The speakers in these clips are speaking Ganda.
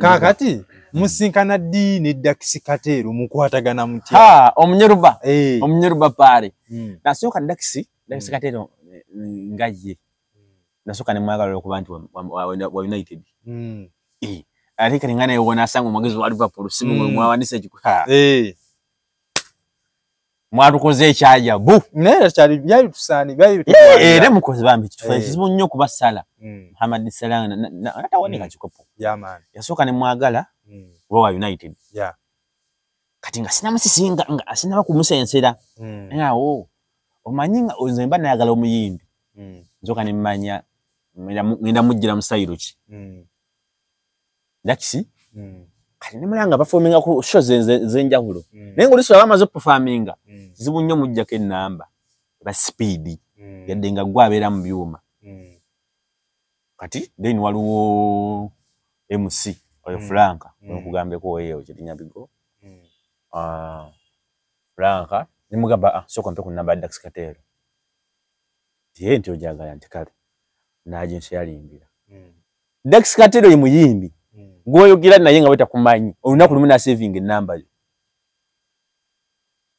Kakati musinkana ddi ne Daxx Kartel, mukwatagana mutya? Omunyeruba, omunyeruba pale. Nasooka Daxx Kartel nga ye nasooka ne mwagala okuba nti wa United. Ate kati nga naye wonasanga omwogezi wa Liverpool simu mwawanise ekikuha. Mwatukoze ekyajabu. Naye kyali byali tusaani byali. Era mukozi bambi kitufa kizibu nnyo kuba Salah. Mohamed Salah natawanika kikopo. Yeah man. Yasooka ne mwagala wa United. Yeah. Kati nga sinamusisinga nga sinaba kumusensera. Awo omanyi nga nze mba nayagala omuyimbi. Nzoka ne mmanya ngenda mujjira mu style ki. Daxx. Kati ne mulanga performinga ku shows zenjawulo. Naye ng'oluusi baba bamaze performinga, kizibu nnyo mujjako ennamba ba speed. Yadde nga gwe abeera mu byuma. Kati then waliwo MC oyo Franka, nkugambeko oyo Kirinya Bigo. Franka ne mugamba sooka mpe ku nnamba ya Daxx Kartel. Ye nti ojagala nti kale n'agensi yalimbira. Daxx Kartel ye muyimbi. Gw'oyogera naye nga bwetakumanyi olunaku lumu n'asavinga ennamba yo.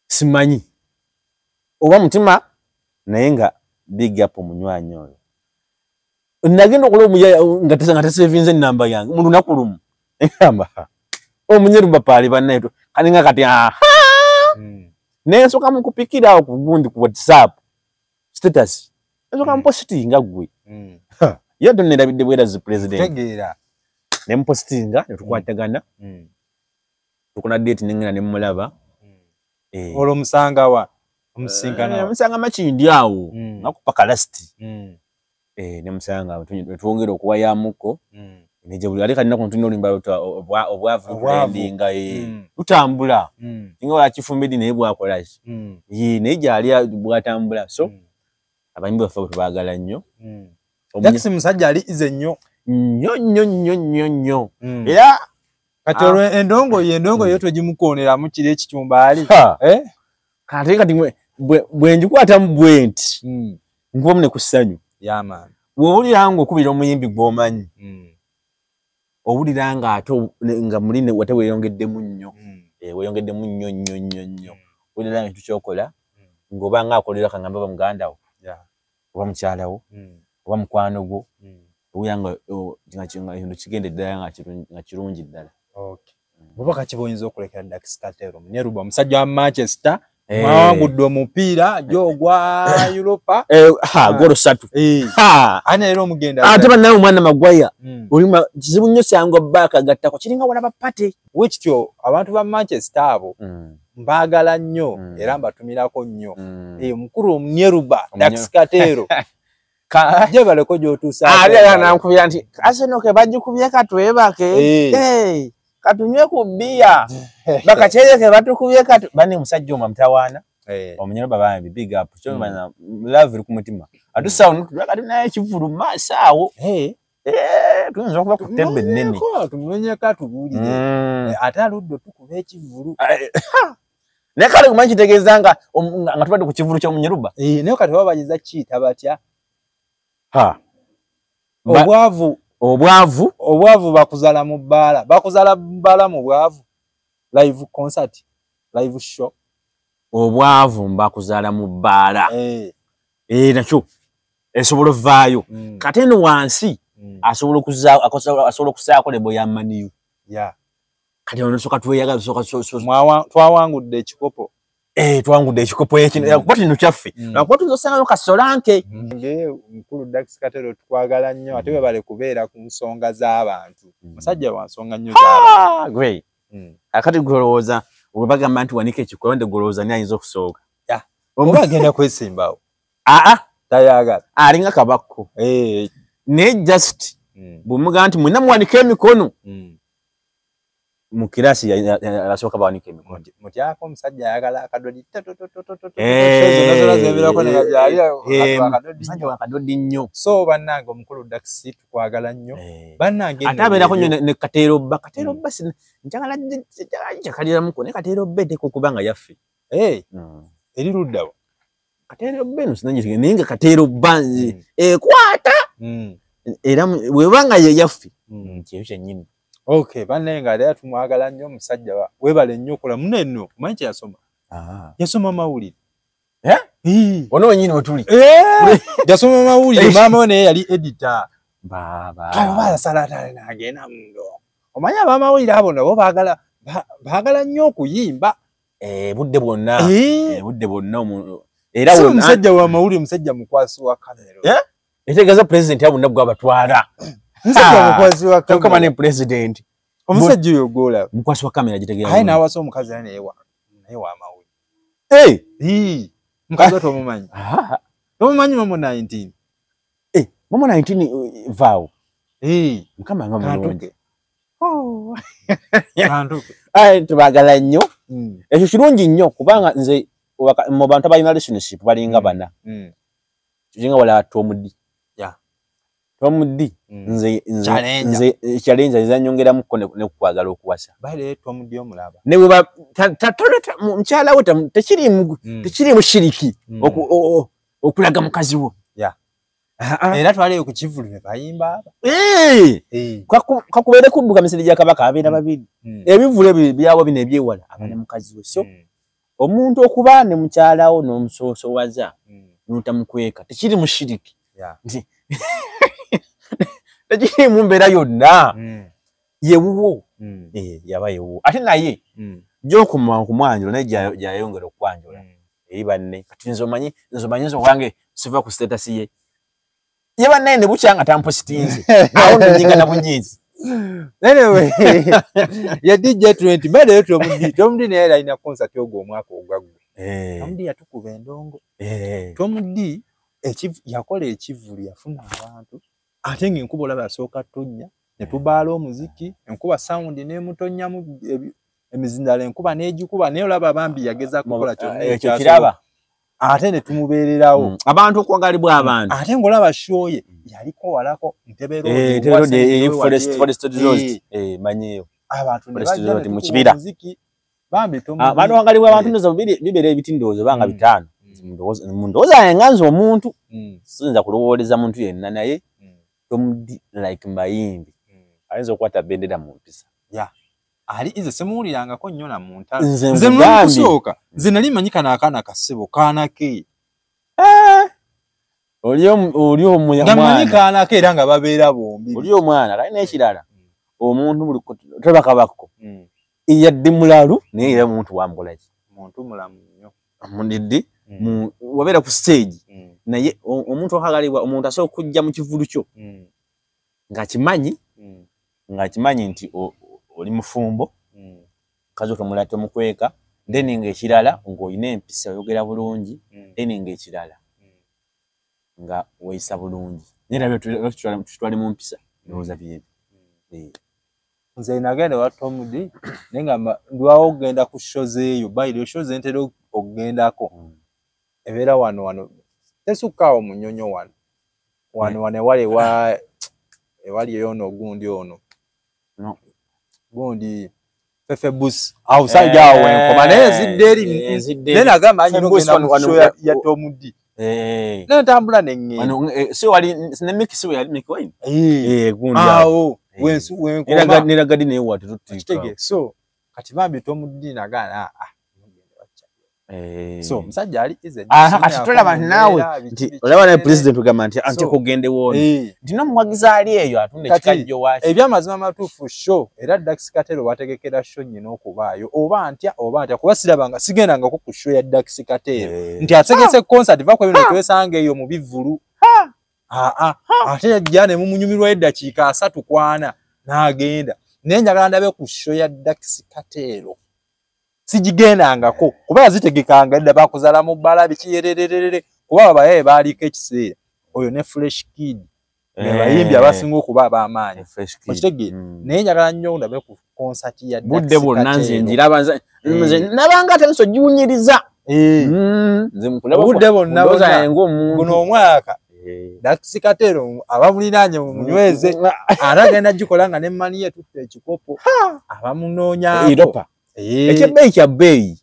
Simanyi oba mutima naye nga big up omunywanyi oyo. Nagenda okola omuya nga tasavinze ennamba yange mu lunaku lumu. Engamba omunyeruba paali bannaye kati nga kati nensooka mukupikira awo ku gundi ku WhatsApp status ensooka mpositinga ggwe. Ye tonnerabidde bwerazi president. Tegeera. Ne mpositinga ne tukwatagana. Tukuna date nengenda ne mmulaba. Olwo musanga wa? Omusinkana wa? Musanga Makindi awo. Nga last. Ne musanga twongera okuwayamuko. Ne buli ate kalina ku ntuno oluyimba obwavu trendinga lutambula. Nga wakifumbidde naye bwakola ki? Naye gyali bwatambula. So abayimbi baffe tubaagala nnyo. Daxx musajja ali ize nnyo. Nnyo nnyo nnyo nnyo nnyo. Era kati olwo endongo yo twegimukooneramu kiri ekikyumba ali. Kati kati bwe ngikwatamu bwe nti nkubamu ne ku ssanyu. Yeah man. Bw'owulira ng'okubira omuyimbi gw'omanyi, owulira nga ate nga muli wate weeyongeddemu nnyo. Weeyongeddemu nnyo nnyo nnyo nnyo. Owulira nga ekintu ky'okola ng'oba nga akolera kaŋŋambe oba muganda wo, oba mukyala wo, oba mukwano gwo, owulira nga ekintu kigenda ddala nga kirungi ddala. Okay. Bubaka ki bw'oyinza okulekera Daxx Kartel Omunyeruba omusajja wa Manchester mwawangudde omupiira gy'ogwa Europa. Golo 3. Ani leero omugenda? Ate bannaye omwana Maguire. Olima kizibu nnyo sangwa baaka gattako kiringa walaba party. Bwe kityo abantu ba Manchester abo mbaagala nnyo era mbatumirako nnyo. Omukulu Omunyeruba Daxx Kartel. Gyebaleko gy'otuusa. Ali era nankubira nti Arsenal ke bagikubye katwebake. Katunywe ku bbiya. Bakakyeye ke batukubye katu. Bani musajja omwo mutawaana. Omunyeruba bambi big up. Kyo love eri ku mutima. Ate awo kati naye kivulu mu maaso awo. Tuyinza okuba ku ttebe ennene. Tumunoonyeko atubuulire. Ate aludde otukuba ekivulu. Naye kale kumanyi kitegeeza nga tubadde ku kivulu ky'omunyeruba. Naye kati baba bayinza kiyita batya? Obwavu. Obwavu. Obwavu bakuzaala mu bbaala. Bakuzaala mu bbaala mu bwavu. Live concert, live show. Obwavu mbakuzaala mu bbaala. Nakyo esobola ovaayo. Kati eno wansi asobola okussaako label ya Man U. Kati ono tusooka tweyagala tusooka Twawangudde ekikopo. Twawangudde ekikopo ekino kuba kino kyaffe. Lwakuba tuyinza osangayo kasolanke. Mukulu Daxx Kartel tukwagala nnyo ate webale kubeera ku nsonga z'abantu. Musajja wa nsonga nnyo z'abantu. Great. Akati golowooza bwe bagamba nti wanika ekikonde golowooza ani ayinza okusooka? Oba agenda kwesimbawo. Tayagala. Alinga kabakko. Naye just bw'omugamba nti mwenna muwanike emikono. Mu kirasi asooka bawanika emikono. Mutyako omusajja ayagala akadodi. Musajja wa kadodi nnyo. So bannange omukulu Daxx tukwagala nnyo. Bannange ate abeerako nnyo ne Kateero Bba. Kateero Bba njagala njakaliramuko naye Kateero Bba eteekwa okuba nga yaffe. Eri ludda wa? Kateero Bba eno sinangitegedde naye nga Kateero Bba ekwata. Era bw'eba nga ye yaffe kyekyo kyennyini. Okay, banne nga era tumwagala nnyo omusajja weebale nnyo okola munenno omanyi kye yasoma. Yasoma mawulire. Ono wenyini wetuli. Yasoma mawulire, maama we naye yali editor. Baba. Kale yasala atale n'agenda mu ndongo. Omanyi abamawulire abo nabo baagala nnyo okuyimba. Budde bwonna. Budde bwonna era si omusajja wa mawulire, omusajja mukwasi wa kamera. Etegeeza president abo nabwo abatwala. Omusajja mukwasi wa kamera. Kyokka ne president. Omusajja oyo gw'olaba. Mukwasi wa kamera gitegeera. Aye n'awasa omukazi era naye wa mawulire. Mukazi tomumanyi. Tomumanyi Momo 19. Momo 19 vaawo. Mukama nga mulungi. Kantuke. Aye tubagala nnyo. Ekyo kirungi nnyo kubanga nze mu bantu abalina relationship balinga bana. Kiringa wala Tom D. Tom D nze challenge nze nyongeramu ko ne kukwagala okuwasa. Bale Tom D omulaba. Ne bwe mukyala we tekirimu shiriki okulaga mukazi wo. Era twaliyo ku kivvulu ne bayimba aba. Kakubeere kudduka misiri gya Kabaka abeera babiri. Ebivvulu ebyo byabwe bino ebyewala aba ne mukazi we. So omuntu okuba ne mukyala wo n'omusoosowaza n'otamukweka tekiri mu shiriki. Tekiri mu mbeera yonna. Yewuwo. Yaba yewuwo. Ate naye gy'okoma okumwanjula naye gy'ayongera okwanjula eri banne. Kati nze omanyi nze owange siva ku status ye. Yeba naye bukyanga tampositinze. Awo nnyinga na bunyizi. Anyway, ya DJ 20 bale Tom D naye alina concert ogwo omwaka ogwaggwe. Tom D yatukuba endongo. Tom D yakola ekivvulu yafuna abantu ate ng'enkuba olaba yasooka tonnya ne tubaala omuziki, enkuba sound n'emutonnyamu emizindalo enkuba n'egikuba naye olaba bambi yagezaako kukola kyonna ekyo kiraba. Ate ne tumubeererawo. Abantu okwagalibwa abantu. Ate ng'olaba show ye yaliko walako Ntebe Road, Forest Road. Manyiyo. Abantu ne bajja mu kibira. Bambi Tom D. Abantu okwagalibwa abantu ndoza bibeera ebiti ndowooza banga bitaano. Mu ndowooza yange nga nze omuntu siyinza kulowooleza muntu yenna naye Tom D like mbayimbi. Ayinza okukwata bendera mu mpisa. Ali ize simuwulirangako nnyo na mu ntalo. Nze mukusooka nze nali mmanyi kano akaana kasebo kaana ke. Oli omwana. Mmanyi kaana ke era nga babeera bombi. Oli omwana kale n'ekirala omuntu buli tolaba kabako. Yadde mulalu naye era muntu wamukola ki? Muntu mulamu nnyo. Mundidde wabeera ku stage naye omuntu okagalibwa omuntu asobola okujja mu kivvulu kyo ng'akimanyi nti oli mufumbo mukazi otomulala tomukweka then ng'ekirala ng'olina empisa oyogera bulungi then ng'ekirala nga weeyisa bulungi naye era tutwale mu mpisa ndowooza byebyo. Nze nagenda ewa Tom D naye nga ndwawo okugenda ku show zeeyo bayiro show ze ntera okugendako ebeera wano tesukka awo mu Nnyonyo wano ewali ewali eyo gundi ono gundi Fefe Bus outside awo wenkoma naye nzidde eri naye nagamba nyina ogenda mu show ya Tom D naye ntambula ne ŋŋenda. Si wali ne Mickey si yali Mickey Wine gundi awo wenkoma nera gadi naye watu tutika. So kati bambi Tom D nagana so omusajja ali ize kati tolaba naawe nti olaba naye president ogamba nti ante kugende wono nti n'omuwagizi ali eyo atunda ekikajjo waaki. Ebyamazima amatuufu show era Dax Katero wategekera show nnyina okubaayo oba ntya kuba sirabanga sigendangako ku show ya Dax Katero nti ategese concert va ku ebino twesanga eyo mu bivvulu ate yajja ne mumunyumirwa eddakiika 3 n'agenda naye njagala ndabe ku show ya Dax Katero sigigendangako kuba yazitegekanga dda bakuzaala mu bbala bikiyerererere kuba babaye baaliko ekiseera oyo ne Fresh Kid ne bayimbi abasinga okuba ab'amaanyi okitegeera naye njagala nnyo ndabe ku concert ya Dax budde bwonna nze njiraba nze nabanga ate nso giwunyiriza nze mukulaba budde bwonna guno omwaka Dax Katero abamuliraanye mumunyweze ate agenda gikola nga ne mani ye tutte ekikopo abamunoonyaako Ekyebbeeyi kya bbeeyi.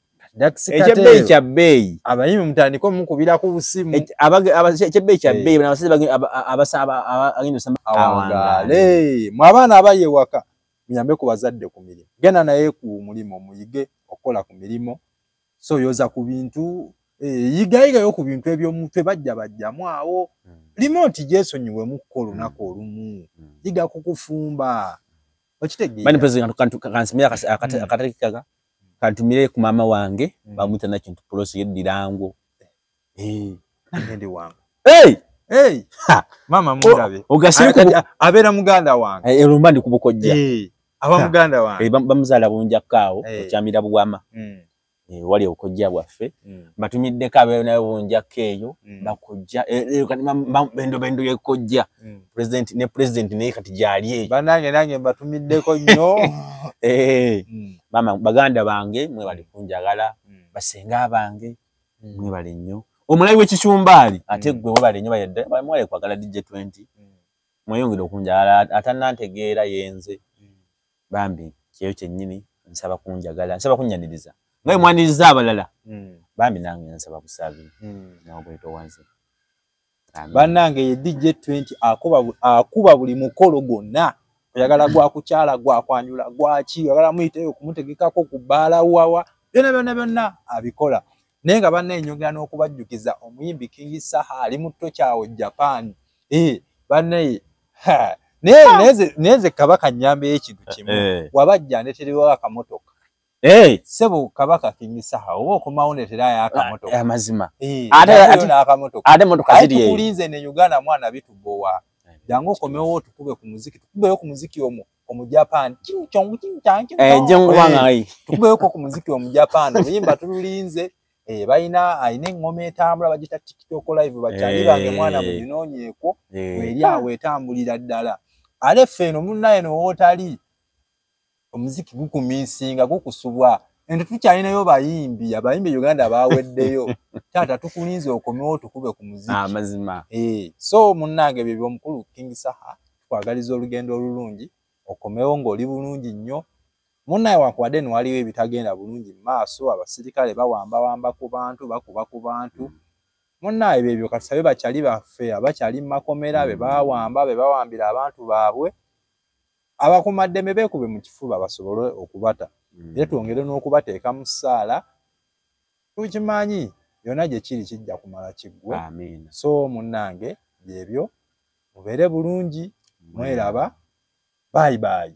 Ekyebbeeyi kya bbeeyi. Abayimbi mutandike omukubira ku busimu. Ekyebbeeyi kya bbeeyi abasajja abagenda osamba awangaale. Mwe abaana abali ewaka Muyambe ku bazadde ku mirimu, genda naye ku mulimu, muyige okukola ku mirimu. So yoza ku bintu, yigayigayo ku bintu eby'omutwe, bajja bajjamu awo. Remote gyesonyiwemukko olunaku olumu, yiga kukufumba, okitegeera? President, kansimira akatakikaga kantumire ku maama wange, bamuyita Nakintu Prosi, yeddirango. Nange ndi wange. Hey! Hey! Maama mundabe. Abeera muganda wange. Olumba ndi ku bukojja. Aba muganda wange. Bamuzaala Bunjakka awo, okyamira Buwama. Wali obukojja bwaffe. Mbatumiddeko abeera nayo Bunjakka eyo, bakojja, bendo bendo y'ekojja. President ne president naye kati gyali eyo. Bannange nange mbatumiddeko nnyo. Maama, baganda bange mwebale kunjagala, basenga bange mwebale nnyo. Omulabi w'ekicumbaali ate gwe webale nnyo, bayedde mwebale kwagala DJ 20. Mweyongere okunjagala, atannantegeera yenze. Bambi kyeyo kyennyini nsaba kunjagala, nsaba kunnyaniriza nga bwe mwaniriza abalala. Bambi nange nsaba busabi n'obwetowaze. Bannange ye DJ 20 akuba buli mukolo gwonna. Oyagala gwa kukyala, gwa kwanjula, gwaki, oyagala muyiteyo kumutegekako ku bbaala, wawa, byonna byonna byonna abikola. Naye nga bannaye nyongera n'okubajjukiza omuyimbi King Saha ali mu Tokyo Japan. Bannaye naye nze Kabaka nnyambeyo ekintu kimu, wabajja ndeeterewo akamotoka. Ssebo Kabaka King Saha, oba okomawo ndeeterayo akamotoka. Amazima. Ate n'akamotoka. Ate emmotoka ziri eyo. Tukulinze ne Uganda mwana bitubowa. Jangu okomewo tukube ku muziki, tukubeyo ku muziki omwo omu Japan. Ching chong ching chang ching chong. Tukubeyoko ku muziki omu Japan. Oluyimba tululinze. Balina alina eŋŋoma etambula bagiyita TikTok live, bakyali bange mwana muginoonyeeko, eri awo etambulira ddala. Ate ffe eno munnaye eno wootali omuziki gukumiisinga, gukusubwa. Eno tukyalinayo bayimbi, abayimbi Uganda baweddeyo. Taata tukulinze okomewo tukube ku muziki. Amazima. So munnange bye by'omukulu King Saha, tukwagaliza olugendo olulungi, okomewo ng'oli bulungi nnyo. Munnaye wankubadde no waliwo ebitagenda bulungi mu maaso, abasirikale bawambawamba ku bantu, bakuba ku bantu. Munnaye byebyo, katusabe bakyali baffe abakyali mu makomera be bawamba, be bawambira abantu baabwe, abakuumaddembe beekube mu kifuba basobole okubata. Era twongere n'okubateeka mu ssaala, tukimanyi yonna gye kiri kijja kumala kiggwe. Amiina. So munnange byebyo, mubeere bulungi, mweraba, bye bye.